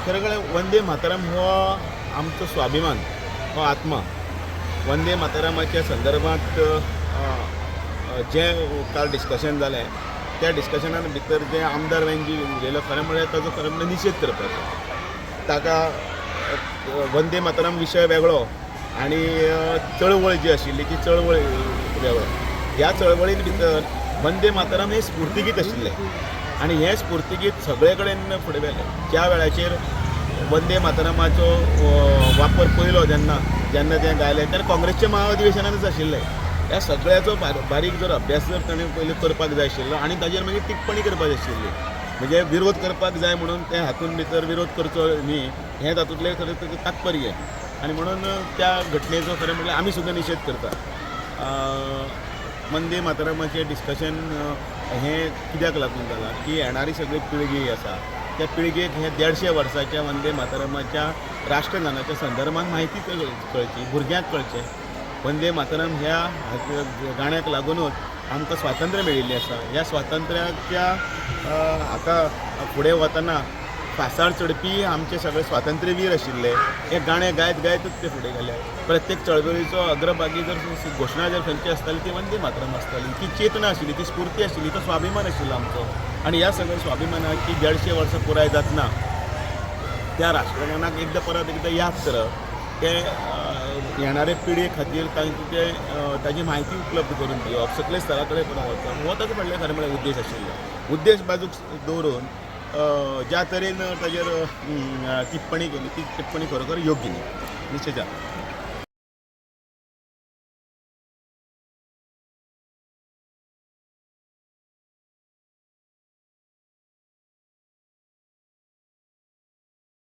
खरें म्हळ्यार वंदे मातरम हो आमचो स्वाभिमान, हो आत्मा. वंदे मातरमाच्या संदर्भात जें काल डिस्कशन जालें, त्या डिस्कशनान भितर जे आमदार वेंजी उलयलो, खरें म्हळ्यार ताजो खरें म्हळ्यार निशेध करपाचो. ताका वंदे मातरम विशय वेगळो आनी चळवळ जी आशिल्ली ती चळवळ वेगळो. ह्या चळवळीन भितर वंदे मातरम हें स्फुर्तीगीत आशिल्लें आनी हें स्फुर्तीगीत सगळे कडेन फुडें व्हेलें. ज्या वेळाचेर वंदे मातरमाचो वापर पयलो जेन्ना जेन्ना तें गायलें तेन्ना काँग्रेसच्या महाअधिवेशनानूच आशिल्लें. ह्या सगळ्याचो बारीक जर अभ्यास जर ताणें पयलीं करपाक जाय आशिल्लो आनी ताजेर मागीर टिप्पणी करपाक जाय आशिल्ली. म्हणजे विरोध करपाक जाय म्हणून तें हातून भितर विरोध करचो न्ही, हें तातूंतलें खरें ताचें तात्पर्य. आनी म्हणून त्या घटनेचो खरें म्हळ्यार आमी सुद्दां निशेध करता. वंदे मातरमाचें डिस्कशन हें कित्याक लागून जालां की येणारी सगळी पिळगी आसा, त्या पिळगेक हे 150 वर्साच्या वंदे मातरमाच्या राष्ट्रगानाच्या संदर्भात म्हायती कळची, भुरग्यांक कळचें. वंदे मातरम ह्या गाण्याक लागुनूच आमकां स्वातंत्र्य मेळिल्लें आसा. ह्या स्वातंत्र्याच्या हाका फुडें वतना फांसार चडपी आमचे सगळे स्वातंत्र्यवीर आशिल्ले. हे गाणें गायत गायतच ते फुडें गेले. प्रत्येक चळवळीचो अग्रभागी जर घोशणा जर खंयची आसताली ती वंदे मातरम आसताली. ती चेतना आशिल्ली, ती स्फूर्ती आशिल्ली, तो स्वाभिमान आशिल्लो आमचो. आनी ह्या सगळ्या स्वाभिमानाची 150 वर्सां पुराय जातना त्या राष्ट्रगानाक एकदां परत एकदां याद करप, ते येणारे पिळगे खातीर तांकां ते ताजी म्हायती उपलब्ध करून दिवप, सगळे स्तरा कडेन परत वचप, हो ताजो फाटल्यान खरें म्हळ्यार उद्देश आशिल्लो. उद्देश बाजूक दवरून ज्या तरेन ताजेर टिप्पणी केली ती टिप्पणी खरोखर योग्य न्ही. निश्चित.